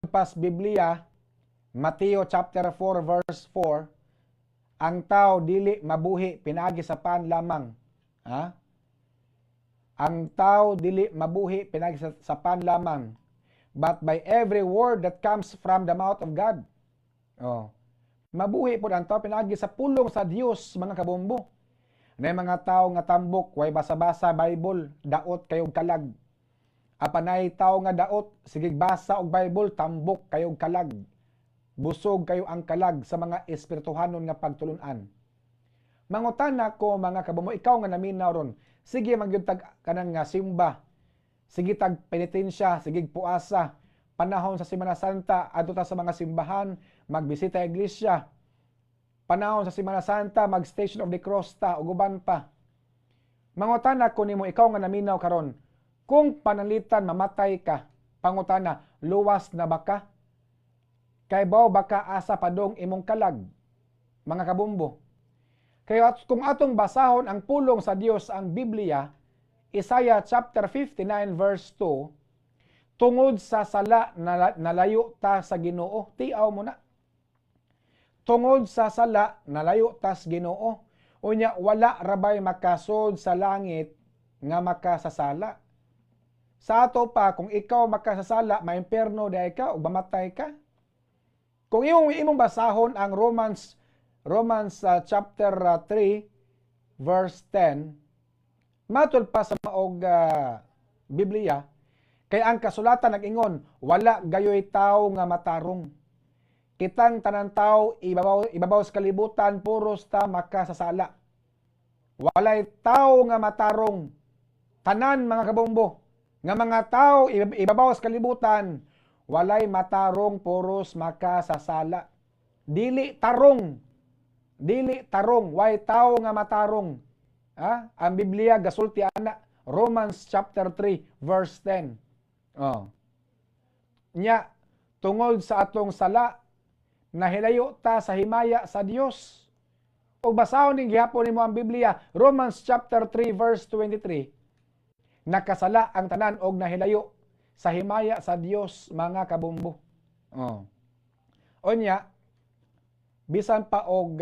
Pas Biblia, Mateo chapter 4 verse 4, ang tao dili mabuhi pinaagi sa pan lamang. Ha? Ang tao dili mabuhi pinaagi sa pan lamang, but by every word that comes from the mouth of God. Oh. Mabuhi po ang tao pinaagi sa pulong sa Dios, mga kabombo. Na mga tao nga tambok, way basa-basa Bible, daot kayog kalag. Apan nay tao nga daot, sige basa og Bible, tambok kayog kalag. Busog kayo ang kalag sa mga espirituhanon nga pagtulunan. Mangutana ko, mga kabombo, ikaw nga naminaw ron, sige man gyud tag kanang nga simba, sige tag penitensya, sige puasa, panahon sa Semana Santa, adto ta sa mga simbahan, magbisita iglesia. Panahon sa Semana Santa, mag Station of the Cross ta ug uban pa. Mangutana ko nimo, ikaw nga naminaw karon, kung pananglitan mamatay ka, pangutana, luwas na ba ka? Kay baw baka asa padong imong kalag, mga kabombo? Kaya kung atong basahon ang pulong sa Dios, ang Biblia, Isaiah chapter 59 verse 2, tungod sa sala nalayo ta sa Ginoo, tiaw mo na. Tungod sa sala nalayo tas Ginoo. Unya wala rabay makasod sa langit nga makasasala. Sa ato pa, kung ikaw makasasala, maimperno diay ka ug mamatay ka. Kung imong imong basahon ang Romans chapter 3 verse 10, matud pa sa maog Biblia, kay ang kasulatan nag-ingon, wala gayoy tawo nga matarong. Kitang tanan tawo ibabaw ibabaw sa kalibutan puros ta makasasala. Walay tawo nga matarong. Tanan, mga kabombo, nga mga tao ibabaw sa kalibutan, walay matarong, puros makasasala. Dili tarong. Dili tarong, way tao nga matarong. Ha? Ang Biblia gasulti ana, Romans chapter 3 verse 10. Oh. Nya tungod sa atong sala nahilayo ta sa himaya sa Dios. O basahon ning gihapon nimo ang Biblia, Romans chapter 3 verse 23. Nakasala ang tanan og nahilayo sa himaya sa Dios, mga kabombo. Oh. Unya bisan pa og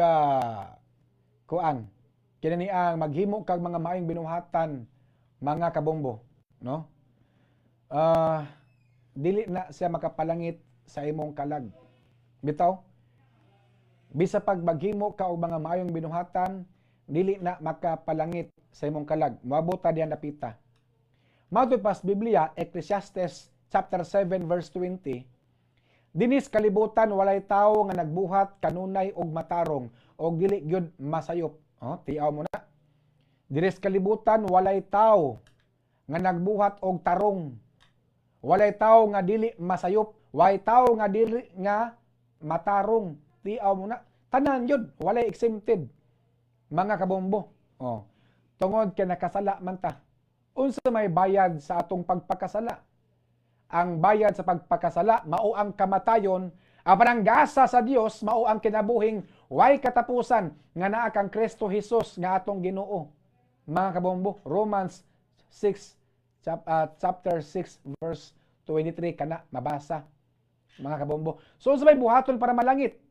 kuan kini ang maghimo kag mga maayong binuhatan, mga kabombo, no? Dili na siya makapalangit sa imong kalag. Bitaw? Bisa pag maghimo ka og mga maayong binuhatan, dili na makapalangit sa imong kalag. Moabot ta diyan napita. Matud pas Biblia, Ecclesiastes chapter 7 verse 20, dinis kalibutan walay tawo nga nagbuhat kanunay og matarong og dili gyud masayop. Oh, tiaw mo na. Dinis kalibutan walay tawo nga nagbuhat og tarong. Walay tawo nga dili masayop, walay tawo nga dili nga matarong. Tiaw mo na. Tanan yun, walay exempted, mga kabombo. Oh. Tungod kay nakasala man ta. Unsa may bayad sa atong pagpakasala? Ang bayad sa pagpakasala mao ang kamatayon, apan ang gasa sa Dios mao ang kinabuhing way katapusan nga naa kang Kristo Jesus nga atong Ginoo. Mga kabombo, Romans 6 chapter 6 verse 23 kana mabasa, mga kabombo. So unsa may buhaton para malangit,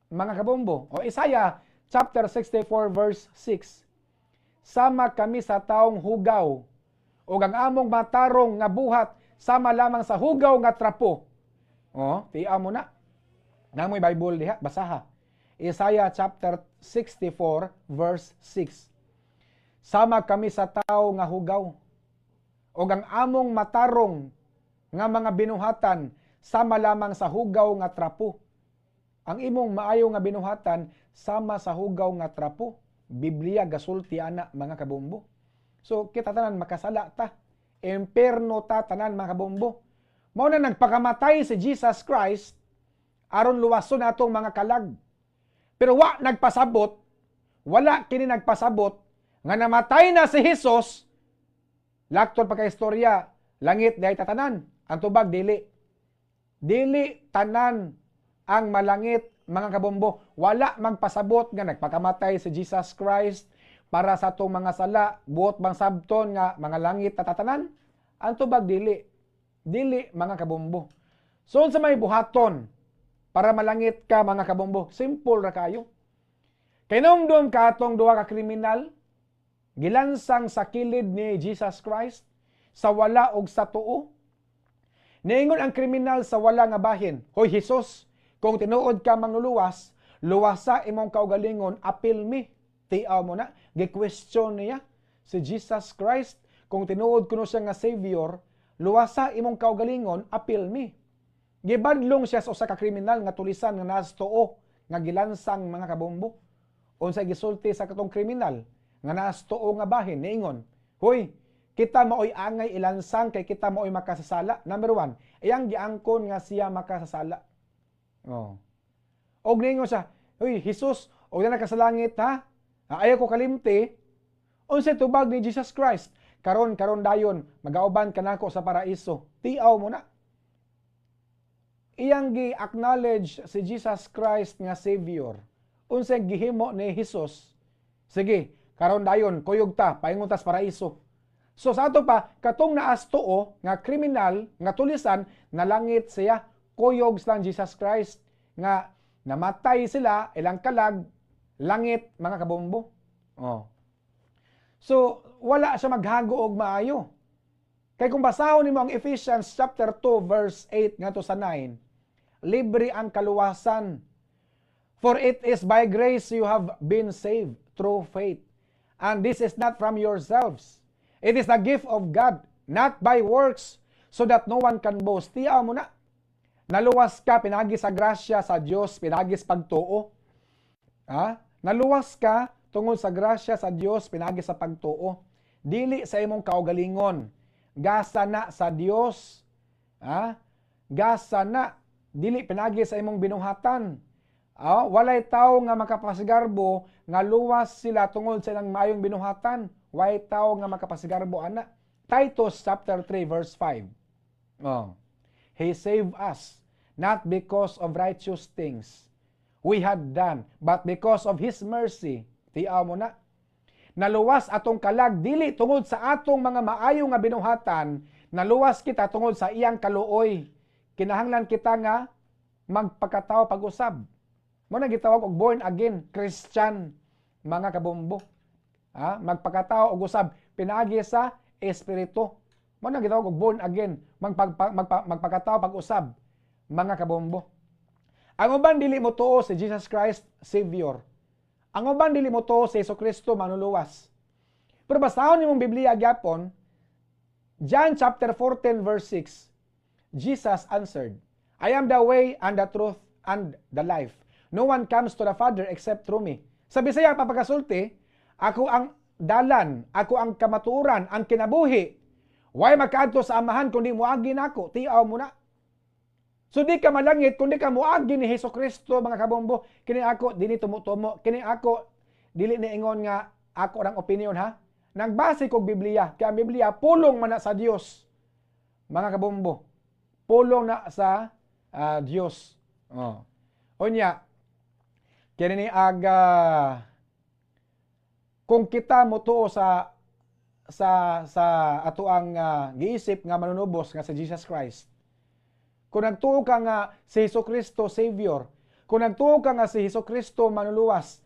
mga kabombo? O Isaiah chapter 64 verse 6. Sama kami sa taong hugaw ug ang among matarong nga buhat sama lamang sa hugaw nga trapo. Oh, tiaw mo na. Namoy Bible diha, basaha. Isaiah chapter 64 verse 6. Sama kami sa tao nga hugaw ug ang among matarong nga mga binuhatan sama lamang sa hugaw nga trapo. Ang imong maayo nga binuhatan sama sa hugaw nga trapo. Biblia gasulti ana, mga kabombo. So kita tanan makasala ta. Imperno ta tanan, mga kabombo. Mao na nagpakamatay si Jesus Christ aron luwason atong mga kalag. Pero wa nagpasabot, wala kini nagpasabot nga namatay na si Jesus. Laktod pa kay istorya, langit diay tatanan. Ang tubag, dili. Dili tanan ang malangit, mga kabombo. Wala magpasabot nga nagpakamatay si Jesus Christ para sa atong mga sala, buot bang sabton nga mga langit tatatanan? Ang tubag, dili. Dili, mga kabombo. So unsa may buhaton para malangit ka, mga kabombo? Simple ra kayo. Kahinumdom ka atong duha ka kriminal gilansang sa kilid ni Jesus Christ, sa wala og sa tuo. Niingon ang kriminal sa wala nga bahin, "Hoy Jesus, kung tinuod ka mangluluwas, luwasa imong kaugalingon, apil mi." Tiaw mo na, gi-question niya si Jesus Christ, kung tinuod kuno siya nga Savior, luwasa imong kaugalingon, apil mi. Gibadlong siya sa usa ka kriminal nga tulisan nga naas tuo nga gilansang, mga kabombo. Unsa gisulti sa katong kriminal nga naas tuo nga bahin? Niingon, "Hoy, kita maoy angay ilansang kay kita maoy makasasala." Number one, iyang giangkon nga siya makasasala. Oh. Og niingon siya, "Hoy, Jesus, og naa ka sa langit ha, ayaw ko kalimti." Unsay tubag ni Jesus Christ? "Karon karon dayon, magauban ka nako sa paraiso." Tiaw mo na. Iyang gi-acknowledge si Jesus Christ nga Savior. Unsay gihimo ni Jesus? "Sige, karon dayon kuyog ta, paingon tas paraiso." So sa ato pa, katong naas tuo nga kriminal nga tulisan, nalangit siya, kuyog silang Jesus Christ nga namatay sila, ilang kalag langit, mga kabombo. Oh. So wala siya maghago og maayo. Kay kung basahon nimo ang Ephesians chapter 2 verse 8 ngadto sa 9, libre ang kaluwasan. "For it is by grace you have been saved through faith. And this is not from yourselves. It is the gift of God, not by works, so that no one can boast." Tiyaw mo na. Naluwas ka pinagi sa grasya sa Dios, pinagi sa pagtuo. Ha? Naluwas ka tungod sa grasya sa Dios, pinagi sa pagtuo. Dili sa imong kaugalingon. Gasa na sa Dios. Ha? Gasa na, dili pinagi sa imong binuhatan. Ah, walay tao nga makapasigarbo nga luwas sila tungod sa ilang maayong binuhatan. Walay tao nga makapasigarbo ana. Titus chapter 3 verse 5. Oh. "He saved us not because of righteous things we had done, but because of His mercy." Tiaw mo na. Naluwas atong kalag dili tungod sa atong mga maayo nga binuhatan, naluwas kita tungod sa iyang kaluoy. Kinahanglan kita nga magpakatao pag-usab. Mao na gitawag og born again Christian, mga kabombo. Ha? Magpakatao og usab pinaagi sa espiritu. Mao na gitawag og born again, magpakatao pag-usab, mga kabombo. Ang uban dili mo tuo si Jesus Christ Savior. Ang uban dili mo tuo si Jesu Kristo manluluwas. Pero basahon nimong Biblia gyapon, John chapter 14 verse 6, Jesus answered, "I am the way and the truth and the life. No one comes to the Father except through me." Sa Bisaya papagasulti, "Ako ang dalan, ako ang kamatuoran, ang kinabuhi. Way makaadto sa Amahan kundi moagi nako." Tiaw mo na. So di ka malangit kundi ka moagi ni Hesus Kristo, mga kabombo. Kini ako dili tumo-tumo, kini ako dili ni ingon nga ako ang opinion ha. Nagbase kog Biblia, kay ang Biblia pulong man na sa Dios. Mga kabombo, pulong na sa Dios. Oh. Unya, kini ni aga kung kita motuo sa ato ang giisip nga manunubos nga si Jesus Christ. Kung nagtuo ka nga si Hesus Kristo Savior, kung nagtuo ka nga si Hesus Kristo manluluwas,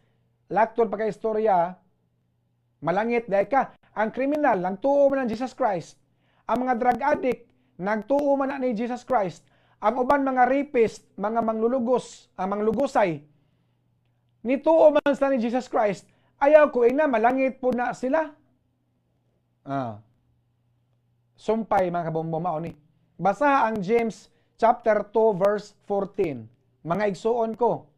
laktod pa kay istorya, malangit diay ka. Ang kriminal nagtuo man ng Jesus Christ. Ang mga drug addict nagtuo man na ni Jesus Christ. Ang uban mga rapist, mga manglulugos, ang manglugosay, nituo man sila ni Jesus Christ. Ayaw ko ina, malangit po na sila. Ah. Sumpay, mga kabombo, mao ni. Basa ang James chapter 2 verse 14. "Mga igsuon ko,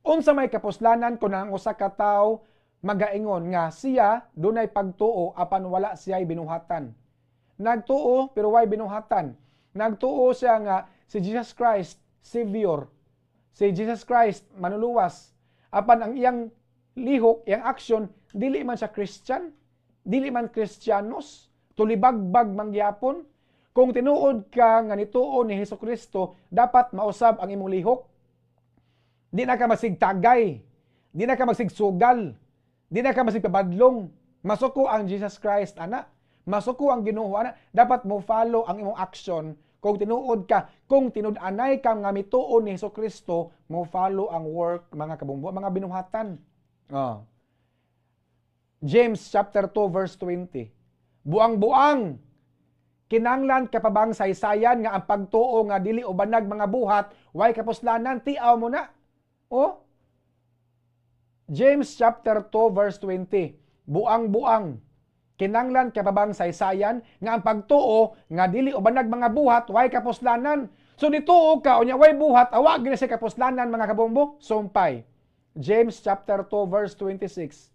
unsa may kapuslanan kung ang usa ka tawo magaingon nga siya dunay pagtuo apan wala siya'y binuhatan?" Nagtuo pero way binuhatan. Nagtuo siya nga si Jesus Christ Savior, si Jesus Christ manluluwas. Apan ang iyang lihok, iyang action, dili man siya Christian, dili man Kristiyanos, tulibagbag man gyapon. Kung tinuod ka nga nituo ni Hesus Kristo, dapat mausab ang imong lihok. Di na ka masigtagay, di na ka masigsugal, di na ka masigpabadlong. Masuko ang Jesus Christ ana. Masuko ang Ginoo ana. Dapat mo follow ang imong action kung tinuod ka. Kung tinud-anay ka nga mituo ni Hesus Kristo, mo follow ang work, mga kabombo, mga binuhatan. Oh. James chapter 2 verse 20. Buang-buang, kinanglan ka pa bang saysayan nga ang pagtuo nga dili ubanag mga buhat way kapuslanan? Tiaw mo na. Oh. James chapter 2 verse 20. Buang-buang, kinanglan ka pa bang saysayan nga ang pagtuo nga dili ubanag mga buhat way kapuslanan? So nituo ka unya way buhat, awa gini sa kapuslanan, mga kabombo, sumpay. James chapter 2 verse 26.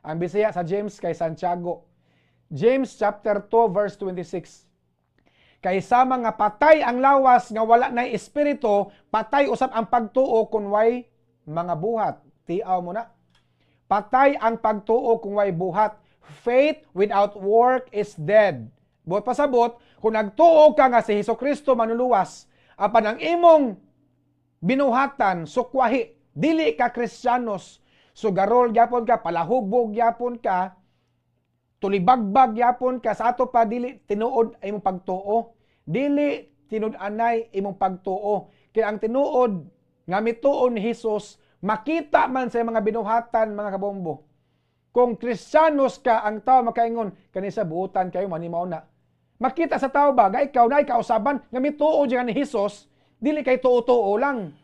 Ang Bisaya sa James kay Santiago. James chapter 2 verse 26. Kay sama nga patay ang lawas nga wala na espiritu, patay usab ang pagtuo kung way mga buhat. Tiaw mo na. Patay ang pagtuo kung way buhat. Faith without work is dead. Buot pasabot, kung nagtuo ka nga si Hesus Kristo manuluwas, apan ang imong binuhatan sukwahi, dili ka Kristiyanos, sugarol gyapon ka, palahubog gyapon ka, tulibagbag gyapon ka, sa ato pa dili tinuod imong pagtuo. Dili tinud-anay imong pagtuo. Kaya ang tinuod nga mituo ni Hesus, makita man sa mga binuhatan, mga kabombo. Kung Kristiyanos ka, ang tao makaingon, "Kani sa buutan kayo, manimaw na." Makita sa tao ba, nga ikaw na kausaban, nga mituo diyan ni Hesus, dili kay tuo-tuo lang.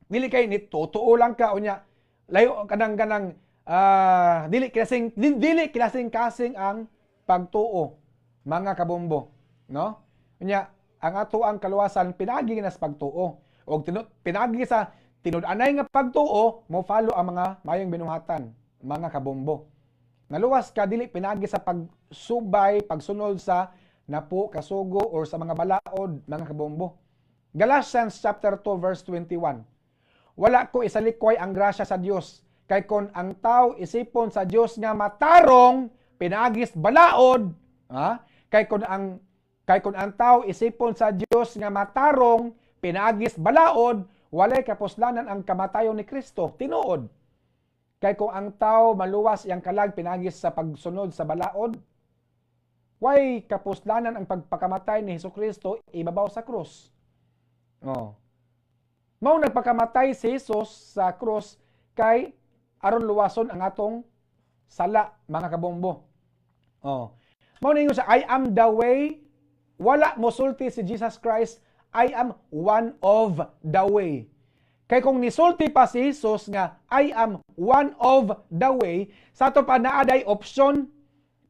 Dili kay ni tuo lang ka, unya, layo kanang kanang dili klaseng kasing ang pagtuo, mga kabombo, no? Unya ang ato ang kaluwasan pinagi na sa pagtuo og pinagi sa tinud-anay nga pagtuo, mo follow ang mga mayong binuhatan, mga kabombo. Naluwas ka dili pinagi sa pagsubay, pagsunod sa napo kasugo or sa mga balaod, mga kabombo. Galatians chapter 2 verse 21. Wala ko isalikway ang grasya sa Dios, kay kon ang tao isipon sa Dios nga matarong pinaagis balaod, ha? Kay kon ang tao isipon sa Dios nga matarong pinaagis balaod, walay kapuslanan ang kamatayon ni Kristo. Tinuod. Kay kung ang tao maluwas iyang kalag pinaagis sa pagsunod sa balaod, way kapuslanan ang pagpakamatay ni Hesus Kristo ibabaw sa krus. Oh. Mao nagpakamatay si Jesus sa krus kay aron luwason ang atong sala, mga kabombo. Oh. Mao ningon sa "I am the way", wala mosulti si Jesus Christ, "I am one of the way." Kay kung nisulti pa si Jesus nga "I am one of the way", sa ato pa naa day option,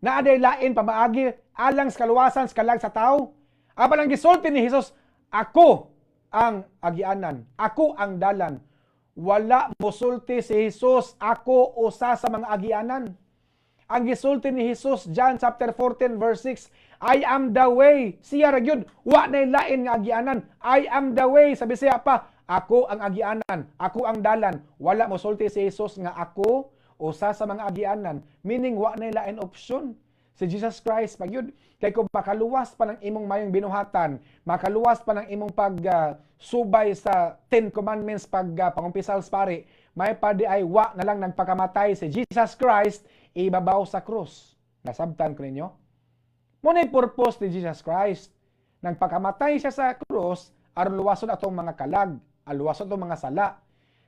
naa day lain pamaagi alang sa kaluwasan sa kalag sa tao. Apan ang gisulti ni Jesus, "Ako ang agianan, ako ang dalan." Wala mosulti si Jesus, "Ako usa sa mga agianan." Ang gisulti ni Jesus, John chapter 14 verse 6, "I am the way." Siya ra gyud, wa nay lain nga agianan. "I am the way." Sa Bisaya pa, "Ako ang agianan, ako ang dalan." Wala mosulti si Jesus nga "Ako usa sa mga agianan." Meaning wa nay lain option si Jesus Christ pag yun. Kay kung makaluwas pa ng imong mayong binuhatan, makaluwas pa ng imong pagsubay sa Ten Commandments pag pangumpisal sa pari, may pa di ay wa na lang nagpakamatay si Jesus Christ ibabaw sa krus. Nasabtan ko ninyo? Mao na purpose ni Jesus Christ. Nagpakamatay siya sa krus aron luwason atong mga kalag, luwason atong mga sala.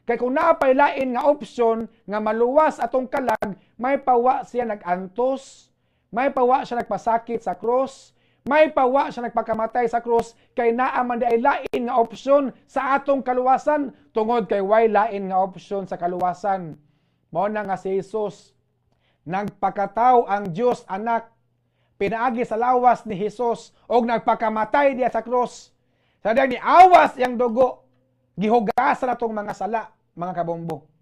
Kay kung naapay lain nga option nga maluwas atong kalag, may pawa siya nag-antos, may pawa siya nagpasakit sa krus, may pawa siya nagpakamatay sa krus, kay naa man di ay lain nga opsyon sa atong kaluwasan, tungod kay way lain nga opsyon sa kaluwasan. Mao na nga si Jesus, nagpakataw ang Dios Anak pinaagi sa lawas ni Jesus og nagpakamatay diya sa krus. Sa diyang ni awas iyang dugo, gihugasan atong mga sala, mga kabombo.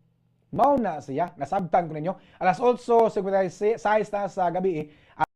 Mao na siya, nasabtan ko ninyo. Alas 8:56 na sa gabi.